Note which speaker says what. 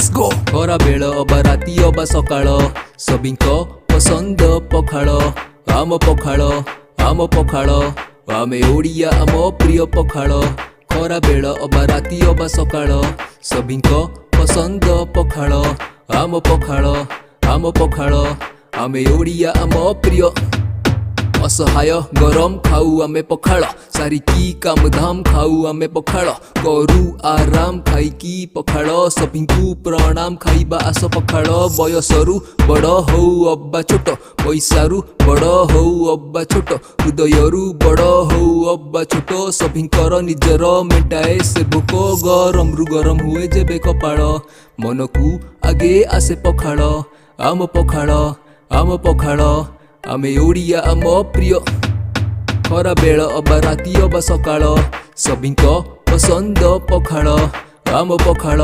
Speaker 1: Let's go.
Speaker 2: ଖରା ବେଳ ଅବା ରାତି ଅବା ସକାଳ, ସଭିଙ୍କ ପସନ୍ଦ ପଖାଳ। ଆମ ପଖାଳ, ଆମ ପଖାଳ, ଆମେ ଓଡ଼ିଆ, ଆମ ପ୍ରିୟ ପଖାଳ। ଖରା ବେଳ ଅବା ରାତି ଅବା ସକାଳ, ସଭିଙ୍କ ପସନ୍ଦ ପଖାଳ। ଆମ ପଖାଳ, ଆମ ପଖାଳ, ଆମେ ଓଡ଼ିଆ, ଆମ ପ୍ରିୟ। ଅସହାୟ ଗରମ ଖାଉ ଆମେ ପଖାଳ, ସାରିକି କାମ ଧାମ ଖାଉ ଆମେ ପଖାଳ। କରୁ ଆରାମ ଖାଇକି ପଖାଳ, ସଭିଙ୍କୁ ପ୍ରଣାମ, ଖାଇବା ଆସ ପଖାଳ। ବୟସରୁ ବଡ଼ ହଉ ଅବା ଛୋଟ, ପଇସାରୁ ବଡ଼ ହଉ ଅବା ଛୋଟ, ହୃଦୟରୁ ବଡ଼ ହଉ ଅବା ଛୋଟ, ସଭିଙ୍କର ନିଜର ମେଣ୍ଟାଏ ସେ ଭୋକ। ଗରମରୁ ଗରମ ହୁଏ ଯେବେ କପାଳ, ମନକୁ ଆଗେ ଆସେ ପଖାଳ। ଆମ ପଖାଳ, ଆମ ପଖାଳ, ଆମେ ଓଡ଼ିଆ, ଆମ ପ୍ରିୟ। ଖରା ବେଳ ଅବା ରାତି ଅବା ସକାଳ, ସଭିଙ୍କ ପସନ୍ଦ ପଖାଳ। ଆମ ପଖାଳ।